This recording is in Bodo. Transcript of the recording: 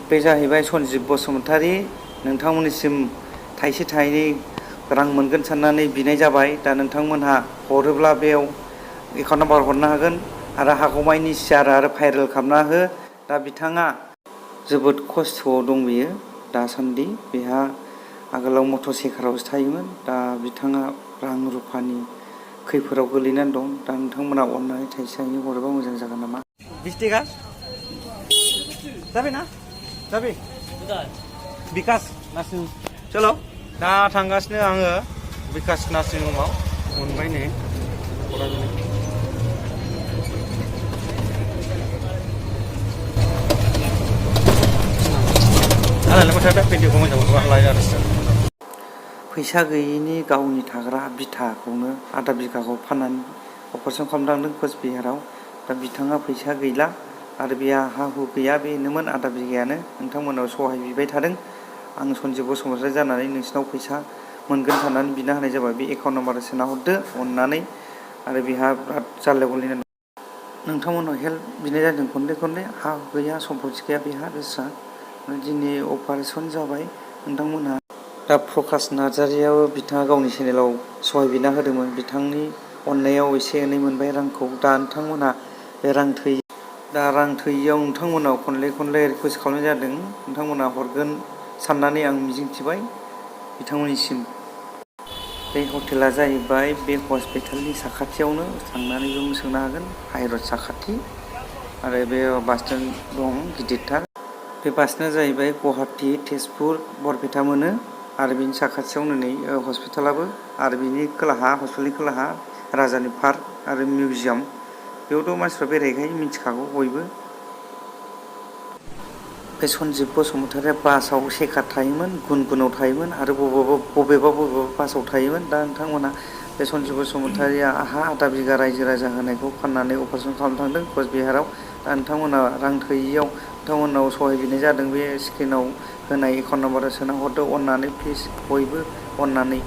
बे जाहैबाय सन्जिब बसुमतारी। नोंथांमोननिसिम थाइसे थाइनै रां मोनगोन साननानै बिनाय जाबाय। दा नोंथांमोनहा हरोब्ला बेयाव एकाउन्ट नाम्बार हरनो हागोन आरो हागौमानि शेयार आरो भाइरेल खालामना हो। दा बिथाङा जोबोद खस्थ'आव दं बियो दासान्दि। बेहा आगोलाव मटर सेकारावसो थायोमोन। दा बिथाङा रां रुफानि खैफोदाव गोलैनानै दं। दा नोंथांमोना अननानै थाइसे थाइनै हरोबा मोजां जागोन नामा? 20 টাকা যাবে না যাবে বিকাশ नार्सिं चलो दा थांगासिनो आङो बिकास नार्सिं होमाव मोनबाय नै फैसा गैयिनि गावनि थाग्रा बिथाखौनो आधा बिघाखौ फाननानै अपारेसन खालामनांदों कचबिहाराव। दा बिथाङा फैसा गैला आरो बेहा हा हु गैया। बेनोमोन आधा बिघायानो। नोंथांमोनाव सहाय बिबाय थादों। आं सन्जिब बसुमतारी जानानै नोंसिनाव फैसा मोनगोन साननानै बिना होनाय जाबाय। बे एकाउन्ट नाम्बार सोना हरदो अननानै। आरो बेहा बिराद जाल्लायाव गोलैनानै दं। नोंथांमोनाव हेल्प बिनाय जादों खनले हा गैया सम्पति गैया बेहा दस्रा। दिनै अपारेसन जाबाय नोंथांमोनहा। दा प्रकाश नार्जारियाबो बिथाङा गावनि चेनेलाव सहाय बिना होदोंमोन। बिथांनि अननायाव एसे एनै मोनबाय रांखौ। दा नोंथांमोनहा बे रां थोयियाव नोंथांमोनाव खनले रिकुवेस्ट खालामनाय जादों। नोंथांमोना हरगोन साननानै आं मिजिंथिबाय बिथांमोननिसिम। बे हटेला जाहैबाय बे हस्पिटालनि साखाथियावनो थांनानैबो सोंनो हागोन। हाइरड साखाथि आरो बे बास स्टेन्ड दं गिदिरथार। बे बास स्टेन्डआ जाहैबाय गुवाहाटि तेजपुर बरपेटा मोनो। आरो बिनि साखाथियावनो नै हस्पिटालाबो। आरो बिनि खोलाहा हस्पिटालनि खोलाहा राजानि पार्क आरो मिउजियाम। बेयावथ' मानसिफ्रा बेरायहैखायो मिथिखागौ बयबो। बे सन्जिब बसुमतारीया बासाव सेकार थायोमोन, गुनगुनाव थायोमोन आरो बबेबा बासाव थायोमोन। दा नोंथांमोना बे सन्जिब बसुमतारीया हा आधा बिघा रायजो राजा होनायखौ फाननानै अपारेसन खालामनो थांदों कचबिहाराव। दा नोंथांमोना रां थोयियाव नोंथांमोनाव सहाय बिनाय जादों। बे स्क्रिनाव होनाय एकाउन्ट नाम्बाराव सोना हरदो अननानै प्लिज बयबो अननानै।